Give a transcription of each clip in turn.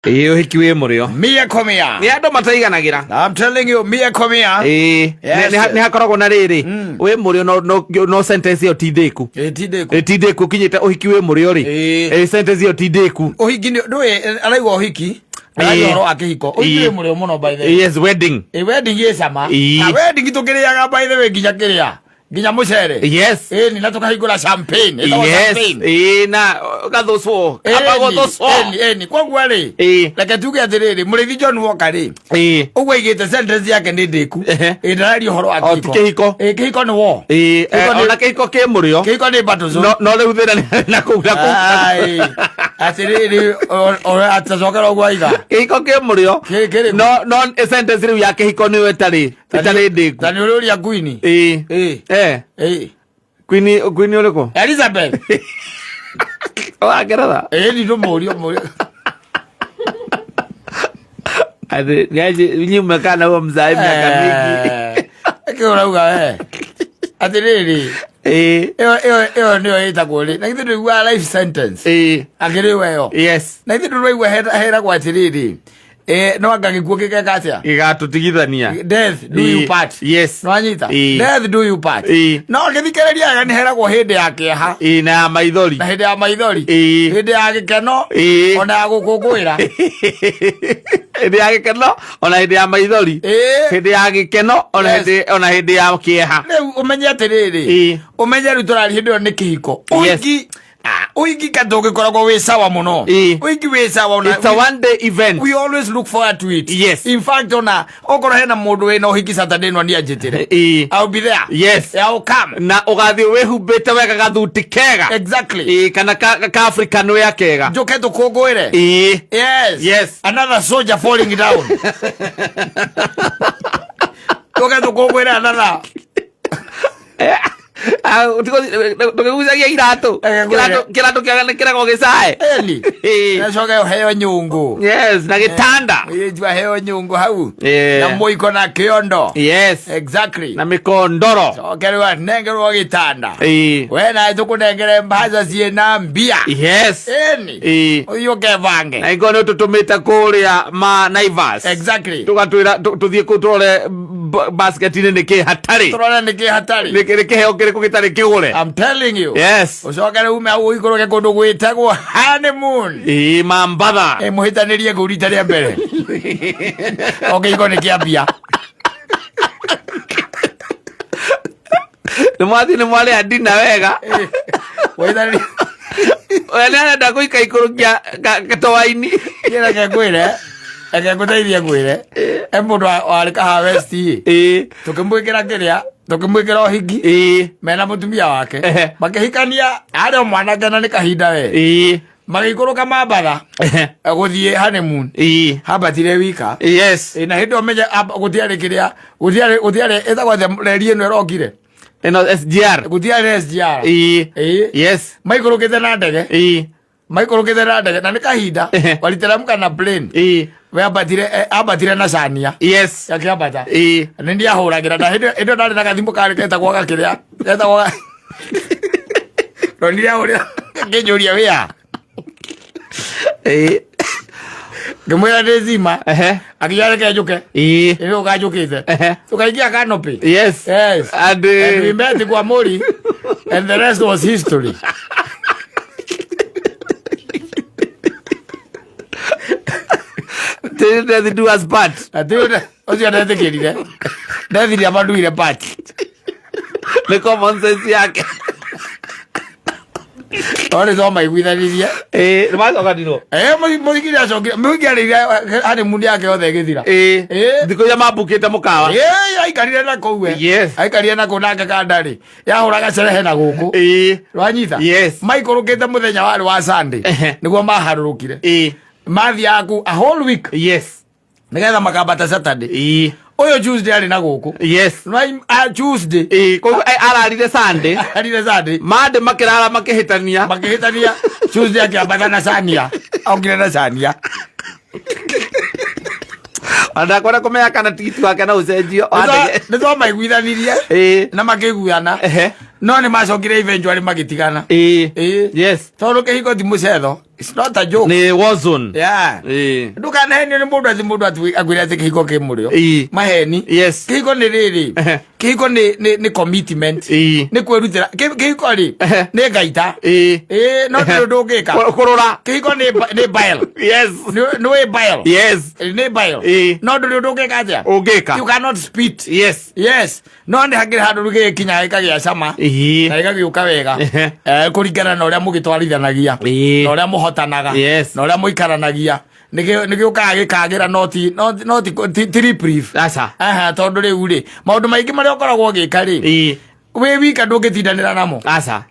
Ĩĩ, ũhiki wĩ mũrĩo. Mia komia. Nĩ andũ mataiganagĩra. I'm telling you, mia komia. Ĩĩ. Yes. Nĩ hakoragwo na rĩrĩ, wĩ mũrĩo, no sentence ĩyo ti ndĩku. Ĩtindĩku. Ĩ, ti ndĩku, ũkinyĩte ũhiki wĩ mũrĩo rĩ. Ĩĩ. Ĩ, sentence ĩyo ti ndĩku. Ũhiki nĩ ndũĩ araigua ũhiki. Araigua Ĩĩ. ũhoro wa kĩhiko. Ũhiki Ĩĩ. wĩ mũrĩo mũno, by the way. Yes, wedding. Ĩ, wedding ĩ cama. Ĩĩ. Na wedding tũkĩrĩaga, by the way, nginya kĩrĩa. Nginya mũcere. Yes. Ĩni, na tũkahingũra champagne. Ĩtagwo Yes. champagne. Ĩĩ, na gathũcwo. Kaba gũthũcwo. Ĩni, ĩni. Koguo rĩ, reke tuge atĩrĩrĩ, mũrĩithi John Walker rĩ, ũguo aigĩte sentence yake nĩ ndĩku. Ĩ, ndararia ũhoro wa O, ti kĩhiko. Ĩ, kĩhiko nĩ wo. Ĩĩ, Kĩhiko ona kĩhiko kĩ mũrĩo. Kĩhiko nĩ battle zone. No rĩu thĩna nĩ na kũu na kũu. Ai, atĩrĩrĩ, atacokera ũguo aiga. Kĩhiko kĩ mũrĩo. Kĩrĩkũ? No sentence rĩu ya kĩhiko nĩyo ĩtarĩ ndĩku. Ta nĩ ũrĩũria Queen. Ĩĩ. Ĩĩ. Eh. Ĩĩ. Queen ũrĩkũ? Elizabeth. Wa Ngeretha. Ĩĩ, ni ndũmũrio mũrio. Ati niaje nyinyi mmekaa na huo mzae miaka mingi. Ĩkĩ ũrauga we? Atĩrĩrĩ, ĩyo nĩyo ĩtagwo rĩ. Na githĩ ndũiguaga life sentence? Akĩrĩ we yo. Yes. Na githĩ ndũraigua heragwo atĩrĩrĩ, no anga gĩkuũ gĩgeka atĩa? Gĩgatũtigithania. Death do you part. Yes. Nwanyita? Death do you part. No gĩthikĩrĩria wega, nĩ heragwo hĩndĩ ya kĩeha. Ĩĩ, na ya maithori. Na hĩndĩ ya maithori. Hĩndĩ ya gĩkeno. Ona ya gũkũngũĩra. Hĩndĩ ya gĩkeno ona hĩndĩ ya maithori. Hĩndĩ ya gĩkeno ona hĩndĩ, ona hĩndĩ ya kĩeha. Rĩu ũmenye atĩrĩrĩ, ũmenye rĩu tũrari hĩndĩ ĩyo nĩ kĩhiko. Ũhiki, ũhiki ka tũngĩkoragwo wĩ sawa mũno. Ũhiki wĩ sawa ona It's a one day event. We always look forward to it. Yes. In fact, ona okorwo hena mũndũ wĩna ũhiki Saturday no niĩ anjĩtĩre. I'll be there. Yes. I'll come. Na ũgathiĩ wĩhumbĩte wega gathuti kega. Exactly. Ĩĩ, kana ka African wear kega. Njũke tũkũngũĩre. Yes. Yes. Another soldier falling down. Tũke tũkũngũĩre another. Ndũkĩgucagia iratũ. Kĩratũ kĩega nĩ kĩragwo gĩcae. Eni. Nacoke ũheo nyũngũ. Yes, na gĩtanda. Mũirĩtu aheo nyũngũ hau. Na mũiko na kĩondo. Yes. Exactly. Na mĩkondoro. Coke rĩu anengerwo gĩtanda. We nawe tũkũnengere mbaca ciĩna mbia. Yes. Eni. Ũthiĩ ũkebange. Na ingĩkorwo nĩ ũtũtũmĩte kũrĩa ma Naivas. Exactly. Tũgatwĩra tũthiĩ kũu tũrore basket-inĩ nĩ kĩ hatarĩ. Tũrore nĩ kĩ hatarĩ. Nĩ kĩheo kĩrĩkũ gĩtarĩ kĩgũre. I'm telling you. Yes. Ũcoke rĩu ume hau ũikũrũke kũndũ gwĩtagwo honeymoon. Ĩĩ, Mambatha. Ĩ, mũhĩtanĩrie kũu rita rĩa mbere. O kĩhiko nĩ kĩambia. Nĩ mwathiĩ nĩ mwarĩa ndina wega. Mũhĩtanĩrie. Ũrĩa nĩ arenda gũikaikũrũkia gatoa-inĩ. Niĩ reke ngwĩre, reke ngũteithie ngwĩre. E mũndũ warĩ Kahawa West ĩ. Tũkĩmwĩkĩra kĩrĩa, tũkĩmwĩkĩra ũhiki. Mena mũtumia wake. Makĩhikania, arĩ o mwanake na nĩ kahinda we. Magĩikũrũka Mambatha, gũthiĩ honeymoon. Hambatire wika. Yes. Ĩ, na hĩndĩ ĩyo menye gũtiarĩ kĩrĩa, gũtiarĩ, ĩtagwo atĩa reri ĩno ĩrokire? Ĩno SGR. Gũtiarĩ SGR. Ĩĩ. Yes. Maikũrũkĩte na ndege. Maikũrũkĩte na ndege na nĩ kahinda waliteremka na plane. We ambatire, ambatire na cania. Yes. Akĩambata. Nĩ ndiahũragĩra na hĩndĩ ĩyo ndarĩ na gathimũ karĩ ketagwo gakĩrĩa. Ketagwo ga. Ronire ahũrĩra ngĩnjũria wĩa. Ngĩmwĩra ndĩ zima. Akiuga reke njũke. Ĩĩ ũkanjũkĩte. Tũkaingĩra canopy. Yes. Yes. And we met kwa Mori and the rest was history. Till death do us part. Ati ũcio ndetĩkĩrire. Ndethirie amanduire part. Nĩ common sense yake. No nĩ twamaiguithanirie. Ĩĩ, nĩ macokanirwo. Ĩĩ, mũhiki nĩ acokire. Mũhiki arĩire honeymoon yake yothe ĩgĩthira. Ĩĩ. Ĩĩ. Thikũ iria mambukĩte mũkawa. Ĩĩ, aikarire na kũu we. Yes. Aikarire na kũu nake kandarĩ. Yahũraga cerehe na gũkũ. Ĩĩ. Wanyita? Yes. Maikũrũkĩte mũthenya warĩ wa Sunday. Nĩguo maharũrũkire. Ĩĩ. Mathiaga kũu a whole week. Yes. Nĩgetha makambata Saturday. Ĩĩ. Ũyũ Tuesday arĩ na gũkũ. Yes. Tuesday. Ĩĩ, koguo ararire Sunday. Ararire Sunday. Monday makĩrara makĩhĩtania. Makĩhĩtania. Tuesday akĩambata na Sania. Okire na Sania. Ona ndakwenda kũmenya kana tigiti wake no ũcenjio wa ndege. Nĩ twamaiguithanirie. Na makĩiguana. No nĩ macokire eventually magĩtigana. Yes. Tondũ kĩhiko ti mũcetho. It's not a joke. Nĩ war zone. Yeah. Ndũkanahenio nĩ mũndũ atĩ mũndũ akwĩre atĩ kĩhiko kĩ mũrĩo. Maheni. Yes. Kĩhiko nĩ rĩrĩ. Kĩhiko nĩ commitment. Nĩ kwĩrutĩra. Kĩhiko rĩ nĩ ngaita. Ĩĩ no ndũrĩ ũndũ ũngĩka. Kũrũra. Kĩhiko nĩ bile. Yes. Nĩ wĩ bile. Yes. Nĩ bile. No ndũrĩ ũndũ ũngĩka atĩa? Ũngĩka. You cannot spit. Yes. Yes. No nĩ hakĩrĩ handũ rĩu gĩgĩkinya gĩkagĩa cama. Na gĩgagĩũka wega. Kũringana na ũrĩa mũgĩtwarithanagia. Na ũrĩa mũhotanaga. Yes. Na ũrĩa mũikaranagia. Nĩ gĩũkaga gĩkagĩra no ti reprieve. Aca. Aha, tondũ rĩu rĩ maũndũ maingĩ marĩa ũkoragwo ũgĩka rĩ wĩ wika ndũngĩtindanĩra namo. Aca.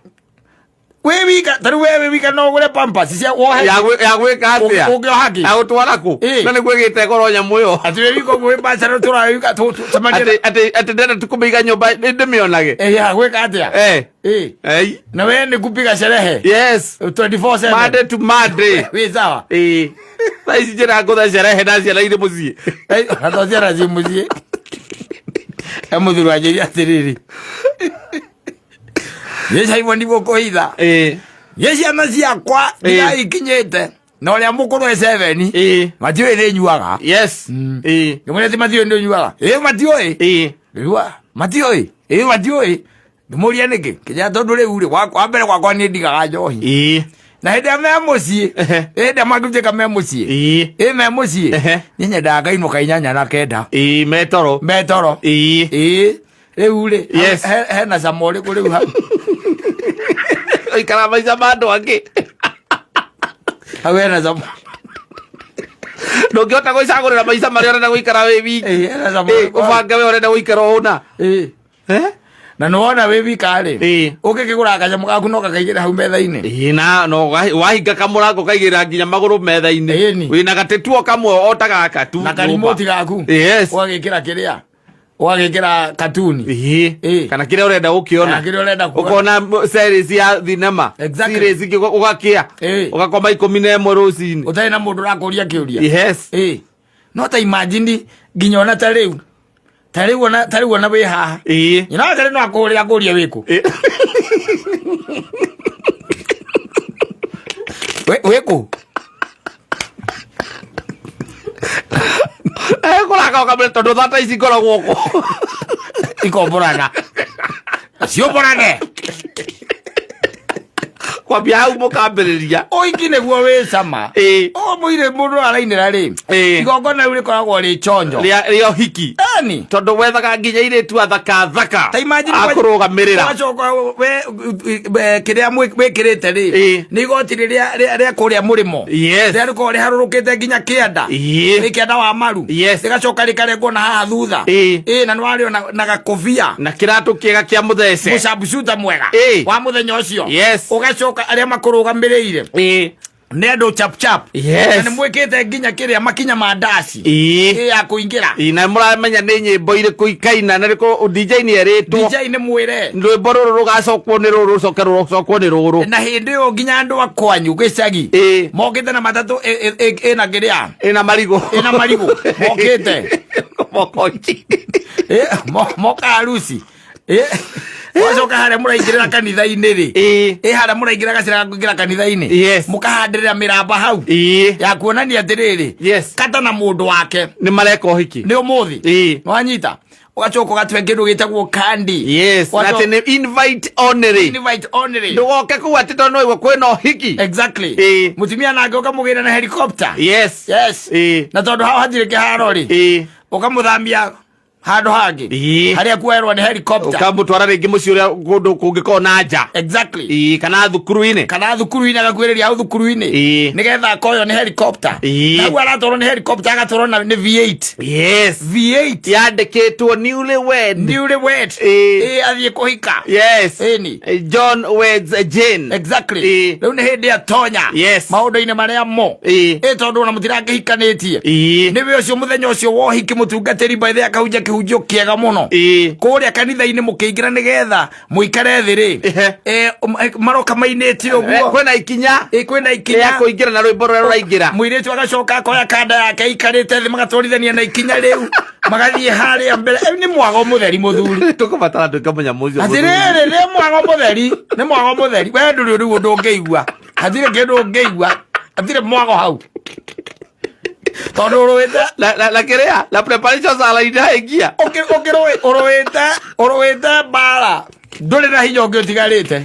Wĩ wika ta rĩu we wĩ wika no ũgũre pampers cia wohe. Ya gwĩka atĩa? Ũngĩoha kĩ? Ya gũtwara kũ? Na nĩ kwĩgĩte goro nyamũ ĩyo. Atĩ wĩ wika ũguo wĩ bachelor tũra wĩ wika tũcemanie. Atĩ ndĩrenda tu kũmĩiga nyũmba ndĩmĩonage. Ya gwĩka atĩa? Na we nĩ kupiga sherehe. Yes. 24/7. Monday to Monday. Wĩ sawa. Thaa ici njĩra ngũtha sherehe na ciana irĩ mũciĩ. Na to ciana ciĩ mũciĩ. E mũthuri wanjĩria atĩrĩrĩ. Nĩ Simon gũkũhitha. Nĩ ciana ciakwa ndĩraikinyĩte. Na ũrĩa mũkũrũ e 7. Matiũĩ nĩ nyuaga. Yes. Ngĩmwĩra atĩ matiũĩ nĩ nyuaga. Matiũĩ. Ngĩigua matiũĩ. Matiũĩ. Ngĩmũria nĩkĩ? Kĩnjĩra tondũ rĩu rĩ, wa mbere gwakwa niĩ ndigaga njohi. Na hĩndĩ ĩrĩa me mũciĩ, hĩndĩ ĩrĩa mangĩtuĩka me mũciĩ. Me mũciĩ. Niĩ nyendaga ngainũka inyanya na kenda. Metoro. Metoro. Rĩu rĩ, Yes. hena cama ũrĩkũ rĩu hau? Ikara maica ma andũ angĩ. Hau hena cama. Ndũngĩhota gwĩcagũrĩra maica marĩa ũrenda gũikara wĩ wiki. Hena cama ũrĩkũ hau? Ũbange we ũrenda gũikara ũna. Na nĩ wona wĩ wika rĩ, ũngĩkĩgũra kanyamũ gaku no gakaigĩra hau metha-inĩ. Na no wahinga kamũrango kaigĩrĩra nginya magũrũ metha-inĩ. Wĩna gatĩ kamwe o ta gaka tu. Na karimoti gaku. Yes. Ũgagĩkĩra kĩrĩa? Ũgagĩkĩra katuni. Kana kĩrĩa ũrenda gũkĩona. Kana kĩrĩa ũrenda kuona. Ũkona series ya thinema. Exactly. Series ingĩ ũgakĩa. Ũgakoma 11 rũcinĩ. Ũtarĩ na mũndũ ũrakũria kĩũria. Yes. No ta imagine nginya ona ta rĩu. Ta rĩu ona ta rĩu ona wĩ haha. Nyina wake no akũhũrĩra akũrie wĩkũ. Wĩkũ? Kũraka ũkamwĩra tondũ thata ici ngoragwo kũ. Ikomborana. Ciomborane. Kwambia hau mũkambĩrĩria. Ũhiki nĩguo wĩ cama. O mũirĩ mũndũ arainĩra rĩ. Igongona rĩu rĩkoragwo rĩ chonjo. Rĩa ũhiki. Ĩni. Tondũ wethaga nginya airĩtu athaka thaka. Ta imagine Akũrũgamĩrĩra. Ũgacoka we kĩrĩa wĩkĩrĩte rĩ. Nĩ igoti rĩrĩa rĩa kũrĩa mũrĩmo. Yes. Rĩrĩa rĩkoragwo rĩharũrũkĩte nginya kĩanda. Nĩ kĩanda wa maru. Yes. Rĩgacoka rĩkarengwo na haha thutha. Na nĩ warĩo na gakobia. Na kĩratũ kĩega kĩa mũthece. Mũcambucuta mwega. Wa mũthenya ũcio. Yes. Ũgacoka arĩa makũrũgamĩrĩire. Nĩ andũ chap chap. Yes. Na nĩ mwĩkĩte nginya kĩrĩa makinya ma ndaci. Ya kũingĩra. Na mũramenya nĩ nyĩmbo irĩkũ ikaina na rĩkũ DJ nĩ erĩtwo. DJ nĩ mwĩre. Rwĩmbo rũrũ rũgacokwo nĩ rũrũ rũcoke rũcokwo nĩ rũrũ. Na hĩndĩ ĩyo nginya andũ a kwanyu gĩcagi. Mokĩte na matatũ ĩna kĩrĩa? Ĩna marigũ. Ĩna marigũ. Mokĩte. Mokochi. Moka harusi. Wacoka harĩa mũraingĩrĩra kanitha-inĩ rĩ. Harĩa mũraingĩra gacĩra ga kũingĩra kanitha-inĩ. Yes. Mũkahandĩrĩra mĩramba hau. Ya kuonania atĩrĩrĩ. Yes. Kata na mũndũ wake. Nĩ mareka ũhiki. Nĩ ũmũthĩ. Nĩwanyita? Ũgacoka ũgatue kĩndũ gĩtagwo kandi. Yes. Na atĩ nĩ invite only. Invite only. Ndũgoke kũu atĩ tondũ nĩwaigua kwĩna ũhiki. Exactly. Mũtumia nake ũkamũgĩra na helicopter. Yes. Yes. Na tondũ hau hatirĩ kĩharo rĩ. Ũkamũthamia handũ hangĩ. Harĩa kuoerwo nĩ helicopter. Ũkamũtwara rĩngĩ mũciĩ ũrĩa kũndũ kũngĩkorwo na nja. Exactly. Kana thukuru-inĩ. Kana thukuru-inĩ agakuĩrĩria hau thukuru-inĩ. Nĩgetha akoywo nĩ helicopter. Na hau aratwarwo nĩ helicopter agatwarwo na nĩ V8. Yes. V8. Yandĩkĩtwo newly wed. Newly wed. Athiĩ kũhika. Yes. Ĩni. John weds Jane. Exactly. Rĩu nĩ hĩndĩ atonya. Yes. Maũndũ-inĩ marĩa mo. Tondũ ona mũtirakĩhikanĩtie. Nĩwe ũcio mũthenya ũcio wa ũhiki mũtungatĩri by the akahunjia kĩhunjio kĩega mũno. Kũrĩa kanitha-inĩ mũkĩingĩra nĩgetha mũikare thĩ rĩ. Maroka mainĩte ũguo. Kwĩna ikinya. Kwĩna ikinya. Rĩa kũingĩra na rwĩmbo rũrĩa rũraingĩra. Mũirĩtu agacoka akoya kanda yake aikarĩte thĩ magatwarithania na ikinya rĩu. Magathiĩ harĩa mbere. Nĩ mwago mũtheri mũthuri. Tũkũbatara nduĩke mũnyamũ ũcio mũthuri. Atĩrĩrĩ, nĩ mwago mũtheri. Nĩ mwago mũtheri. We ndũrĩ rĩu ũndũ ũngĩigua. Hatirĩ kĩndũ ũngĩigua. Hatirĩ mwago hau tondũ ũrũĩte Na kĩrĩa na preparation sala ingia. Ũkĩrũĩ ũrũĩte mbara, ndũrĩ na hinya ũngĩ ũtigarĩte.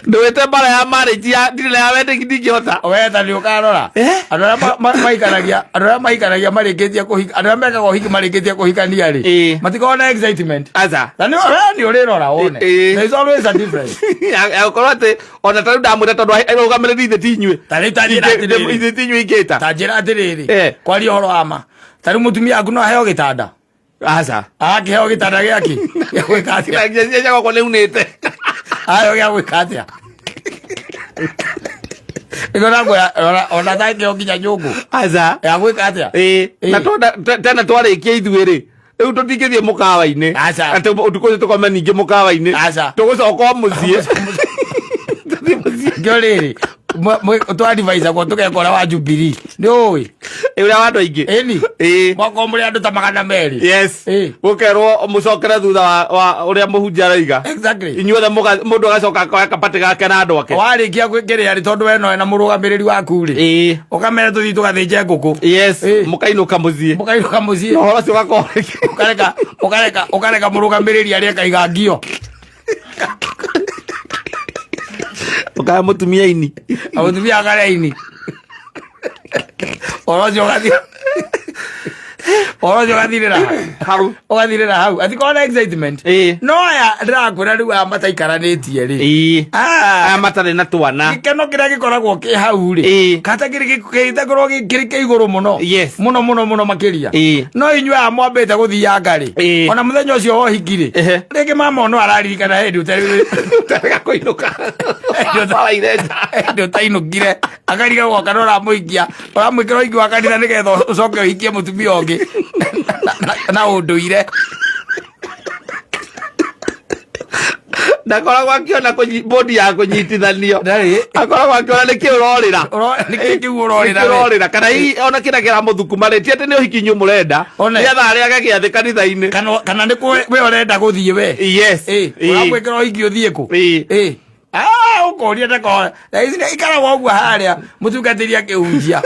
Ndũĩte mbara ya marriage ya ndirĩ na ya wedding ndingĩhota. We ta nĩ ũkarora andũ arĩa mahikanagia, andũ arĩa mahikanagia marĩkĩtie kũhika, andũ arĩa mekaga ũhiki marĩkĩtie kũhikania rĩ, matikoragwo na excitement. Aca. Na nĩ we nĩ ũrĩrora wone there is always a difference. Ya gũkorwo atĩ ona ta rĩu ndamwĩra tondũ arũgamĩrĩri ithe ti inyuĩ. Ta rĩu ta njĩra atĩrĩrĩ. Ithe ti inyuĩ ingĩta. Ta njĩra atĩrĩrĩ, kwaria ũhoro wa ma, ta rĩu mũtumia waku no aheo gĩtanda? Aca. Akĩheo gĩtanda gĩake gĩa gwĩka atĩa? Cia gwakwa nĩ unĩte. Aheo gĩa gwĩka atĩa? Nĩguo nakwĩra ona tangĩheo nginya nyũngũ Aca. ya gwĩka atĩa? Ĩĩ. Na tena twarĩkia ithuĩ rĩ, rĩu tũtingĩthiĩ mũkawa-inĩ. Aca. Atĩ ũtukũ ũcio tũkome ningĩ mũkawa-inĩ. Aca. Tũgũcoka o mũciĩ. Tũthiĩ mũciĩ. Ngĩo rĩrĩ twadivicagwo tũgekora wa Jubilee, nĩ ũĩ? Ĩ, ũrĩa wa andũ aingĩ. Ĩni. Ĩĩ. Mwakorwo mũrĩ andũ ta 200. Yes. Ĩĩ. Gũkerwo mũcokere thutha wa ũrĩa mũhunjia araiga. Exactly. Inyuothe mũndũ agacoka akoya kabati gake na andũ ake. Warĩkia kĩrĩa rĩ, tondũ we nowe na mũrũgamĩrĩri waku rĩ, ũkamera tũthiĩ tũgathĩnje ngũkũ. Yes. Ĩĩ. Mũkainũka mũciĩ. Mũkainũka mũciĩ. Na ũhoro ũcio ũgakorwo Ũkareka mũrũgamĩrĩri arĩa kaiga ngio. Ũkaya mũtumia ini. Na mũtumia akarĩa ini. Ũhoro ũcio ũgathiĩ, ũhoro ũcio ũgathirĩra hau. Ũgathirĩra hau, atikorwo na excitement. No aya ndĩrakwĩra rĩu, aya mataikaranĩtie rĩ, Ah, Aya matarĩ na twana. Gĩkeno kĩrĩa gĩkoragwo kĩ hau rĩ, kata kĩrĩ gĩtakorwo kĩrĩ kĩa igũrũ mũno, mũno mũno mũno makĩria. No inyuĩ aya mwambĩte gũthianga rĩ, ona mũthenya ũcio wa ũhiki rĩ, rĩngĩ mama no araririkana hĩndĩ Ũtarega kũinũka. Waraire nja. Hĩndĩ ũtainũkire, akarigagwo kana ũramũhikia, ũramwĩkĩra ũhiki wa kanitha nĩgetha ũcoke ũhikie mũtumia ũngĩ na ũndũire. Ndakoragwo akĩona bodi ya kũnyitithanio. Ndarĩ. Akoragwo akĩona nĩkĩ ũrorĩra. Nĩkĩ kĩu ũrorĩra Nĩkĩ we? ũrorĩra, kana hihi ona kĩrĩa kĩramũthukuma rĩ, ti atĩ nĩ ũhiki inyuĩ mũrenda, One. nĩgetha arĩage gĩathĩ kanitha-inĩ. Kana nĩ we ũrenda gũthiĩ we. Yes. Ũramwĩkĩra ũhiki ũthiĩ kũ? Ĩĩ. Ah, ũkoria ndako ici ikaragwo ũguo harĩa mũtungatĩri akĩhunjia.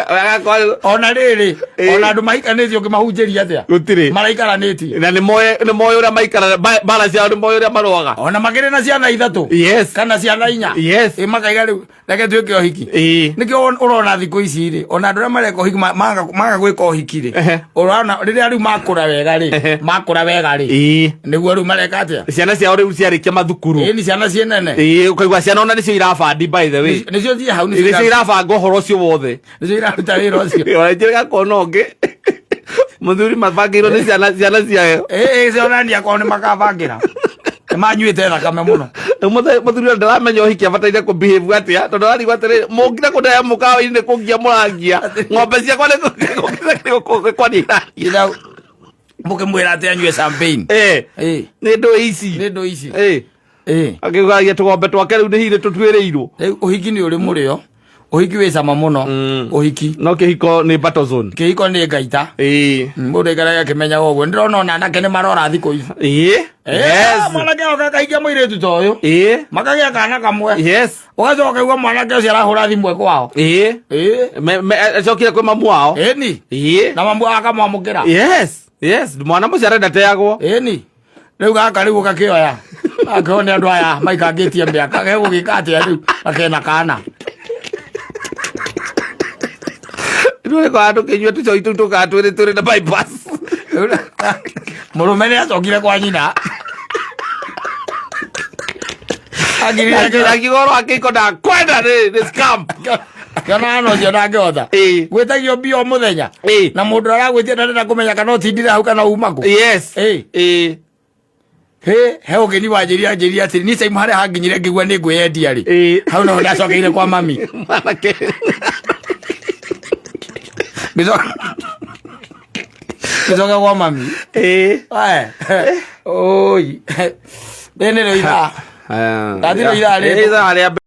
Agakorwo Ona rĩrĩ, ona andũ mahikanĩtie ũkĩmahunjĩria atĩa? Gũtirĩ. Maraikaranĩtie. Na nĩ moĩ ũrĩa maikara mbara ciao, nĩ moĩ ũrĩa marũaga. Ona makĩrĩ na ciana ithatũ kana ciana inya. Ĩ, makaiga rĩu reke tuĩke ũhiki. Nĩkĩo ũrona thikũ ici rĩ, ona andũ arĩa mareka ũhiki maga gwĩka ũhiki rĩ, ũrona rĩrĩa rĩu makũra wega rĩ, makũra wega rĩ, nĩguo rĩu mareka atĩa? Ciana ciao rĩu ciarĩkia mathukuru. Ĩĩ, nĩ ciana ciĩ nene. Ĩĩ, ũkaigua ciana ona nĩcio irabandi, by the way. Nĩcio ciĩ hau, nĩcio nĩcio irabanga ũhoro ũcio wothe. Nĩcio iraruta wĩra ũcio. Ona njĩrĩga kuona ũngĩ mũthuri mabangĩirwo nĩ ciana ciayo. Ĩĩ, cionania akorwo nĩ makabangĩra nĩ manyuĩte thakame mũno. Rĩu mũthuri ũyũ ndaramenya ũhiki abataire kũ behave atĩa, tondũ ararigwo atĩrĩ, mũngire kũndaya mũkawa-inĩ nĩ kũngia mũrangia ng'ombe ciakwa, nĩ kwania iraria. Ira mũkĩmwĩra atĩ anyue champagne. Nĩ ndũ ici. Nĩ ndũ ici. Akĩgagia tũgombe twake rĩu nĩ hihi nĩ tũtuĩrĩirwo. Rĩu ũhiki nĩ ũrĩ mũrĩo, ũhiki wĩ cama mũno, ũhiki. No kĩhiko nĩ battle zone. Kĩhiko nĩ ngaita. Mũndũ aikaraga akĩmenyaga ũguo. Ndĩrona ona anake nĩ marora thikũ ici. Mwanake oka akahikia mũirĩtu ta ũyũ, makagĩa kana kamwe, ũgacoka ũkaigua mwanake ũcio arahũra thimũ e kwao. Acokire kwĩ mamu wao. Ĩni. Na mamu wao akamwamũkĩra. Yes, mwana mũciare ndateagwo. Ĩni, rĩu gaka rĩu ũgakĩoya akĩo nĩ andũ aya maikangĩtie mĩaka gegũgĩka atĩa rĩu gakena kana? Ithuĩ kwa tũkĩnyua tũcoi tũu tũkaa twĩrĩ twĩrĩ na bypass. Mũrũme nĩ acokire kwa nyina. Angirire. Akiuga ũhoro wa kĩhiko ndakwenda, nĩ scam. Akĩona hana ũcio ndangĩhota gwĩtagio mbia o mũthenya na mũndũ aragwĩtia ndarenda kũmenya kana ũtindire hau kana uma kũ. He he ũgeni wanjĩria anjĩria atĩrĩ, niĩ caimu harĩa hanginyire ngĩgua nĩ ngwĩyendia rĩ, hau naho ndacokeire kwa mami. Mwanake. Ngĩcoka kwa mami. Ae. Oi. Rĩrĩ nĩrĩo ithaa. Ndathirwo ithaa rĩrĩ. Ithaa rĩa